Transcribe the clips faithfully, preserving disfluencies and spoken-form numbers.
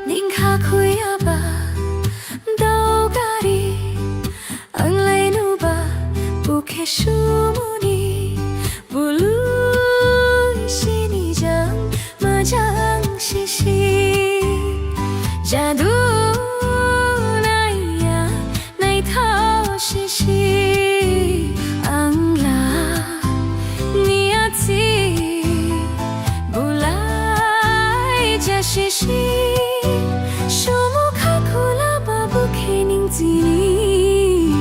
Ning kha khuiyaba daogari, ang lai nuba bukhe sumuni, bului sini jang majang sisi. Jadu naiya naithao sisi, ang la niati bulai ja sisi. Sumu kha khula babu khening tini,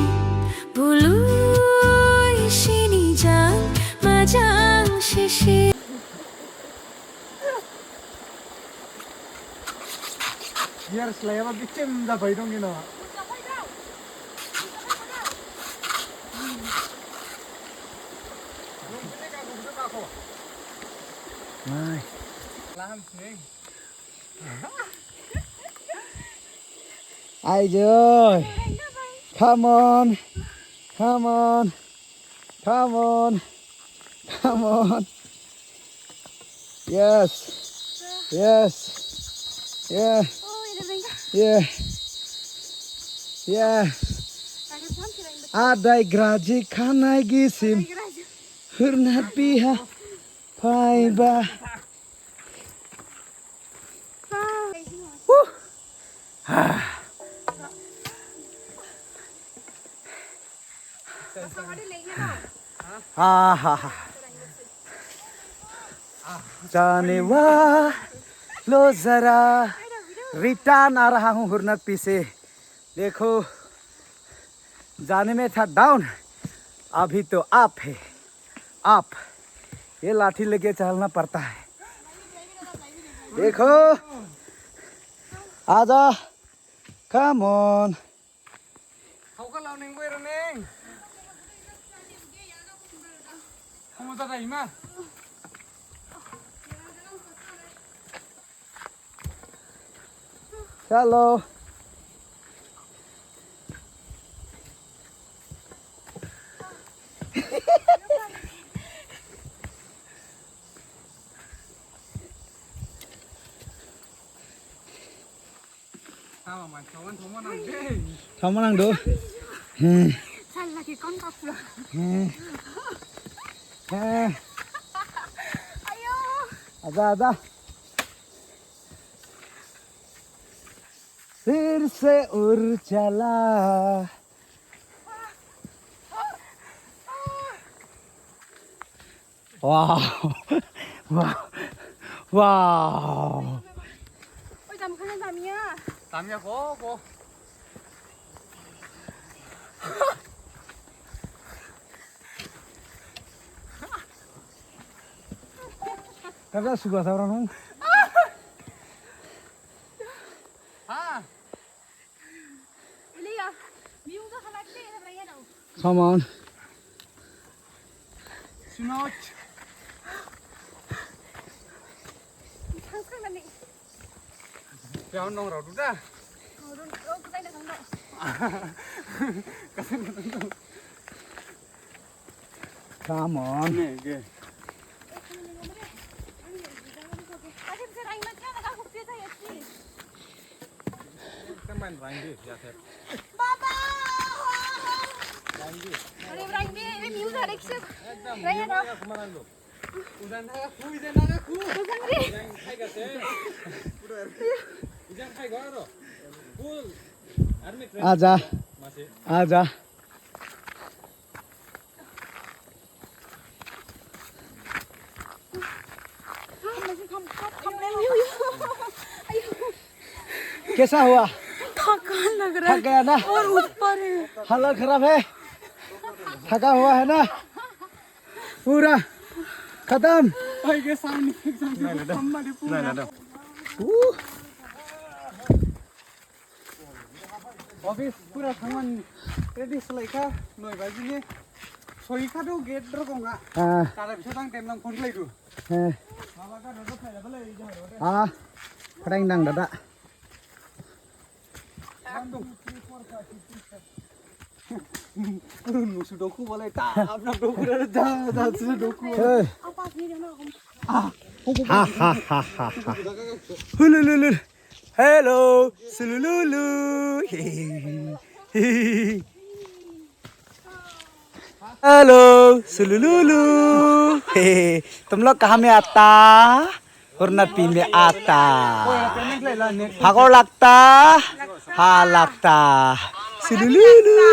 bului sini jang majang sisi. Biar selai apa bicim da bai dong gino. Mai. Lahan sini. Ai joy. Come on. Come on. Come on. Come on. Yes. Yes. Yeah. Yeah. Yeah. Adai graji khanai gisim. Hurnat biha. Phaiba. Woo. Ah. Ah, ha, ha. Jane walo zara, return aa raha hoon hurnat piche. Dekho, jane mein tha down, abhi to up hai, up. Ye lathi leke chalna padta hai. Dekho, aaja, come on. Hauka lao ning bai ra ning. Kamu tata ima. Hello. Thangma nang du. He. He. He. Ayo. Aaja, aaja. फिर से उड़ चला। Wow. Wow. Wow. Oi, jam khana jamya. Jamya ko, ko. Kaka suka sa orang. Ha. Come on. Sunot. Yang nong rau duda. Come on. Baba! Ayo, Rangbi, ini music ada sih. Raya dong. Aja. Aja. कैसा हुआ? थकान लग रहा है। थक गया ना? और ऊपर है। हालत खराब है? थका हुआ है ना? पूरा खत्म। भाई के सामने एकदम से खम्मा दे पूरा। Office pura thangan ready selaikha, noi baji ni soikha du gate rokong ha. Kada bisa tang temlang phone khlaidu. Ah, prank nang dada. Musu doku bolai ta, apna doku dada, dada, musu doku. Hey. Ha, ha, ha, ha, ha. Hulululu. Hello, sulululu. Hello, sulululu. Tum log kahan aata? Purna pime aata. Hagor lagta? Ha lagta. Sulululu.